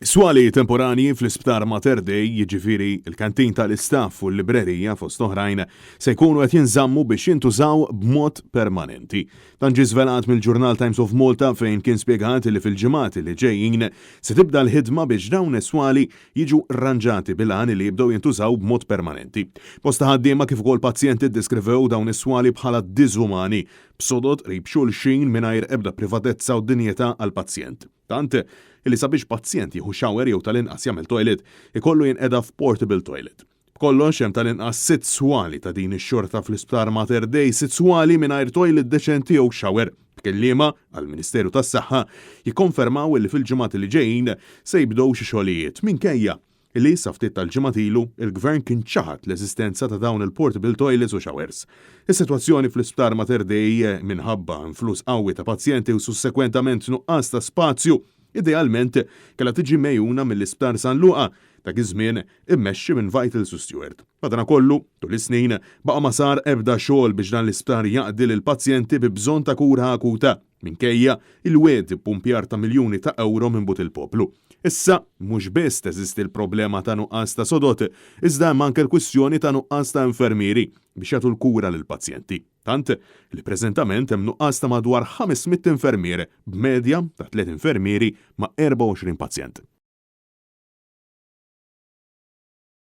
Is-swali temporanji fl-Isptar Mater Dei, jiġifieri l-kantin tal-istaff u l-librerija fost oħrajn, se jkunu qed jinżammu biex jintużaw b'mod permanenti. Dan ġie żvelat mill-ġurnal Times of Malta fejn kien spjegat li fil-ġimgħat li ġejjin se tibda l-ħidma biex dawn is-swali jiġu rranġati bil-għan li jibdew jintużaw b'mod permanenti. Bosta ħaddiema kif ukoll pazjenti ddeskrivew dawn is-swali bħala diżumani, b'sodod qrib xulxin mingħajr ebda privatezza u dinjità għall-pazjent. Tant li sabiex pazjent jieħu shower jew tal-inqas jagħmel toilet, ikollu jinqeda f'portable toilet. B'kollox hemm tal-inqas sitt swali ta' din ix-xorta fl-Isptar Mater Dei, sitt swali mingħajr toilet deċenti jew shower. B'kelliema għall-Ministeru tas-Saħħa jikkonfermaw li fil-ġimgħat li ġejjin se jibdew xi xogħlijiet minkejja li sa ftit tal-ġimgħat ilu il-Gvern kien ċaħad l-eżistenza ta' dawn il-portable toilets u showers. Is-sitwazzjoni fl-Isptar Mater Dei minħabba influss qawwi ta' pazjenti u sussekwentament nuqqas ta' spazju, idealment kellha tiġi megħjuna mill-Isptar San Luqa, dak iż-żmien immexxi minn Vitals u Steward. Madanakollu, tul is-snin, baqa' ma sar ebda xogħol biex dan l-isptar jaqdi lill-pazjenti bi bżonn ta' kura akuta. Minkejja il-wegħd ippumpjar ta' miljuni ta' ewro minn but il-poplu. Issa, mhux biss teżisti l-problema ta' nuqqas ta' sodod, iżda hemm anke l-kwistjoni ta' nuqqas ta' infermieri biex jagħtu l-kura lill-pazjenti. Tant li preżentament hemm nuqqas ta' madwar 500 infermier, b'medja ta' tliet infermieri ma' 24 pazjent.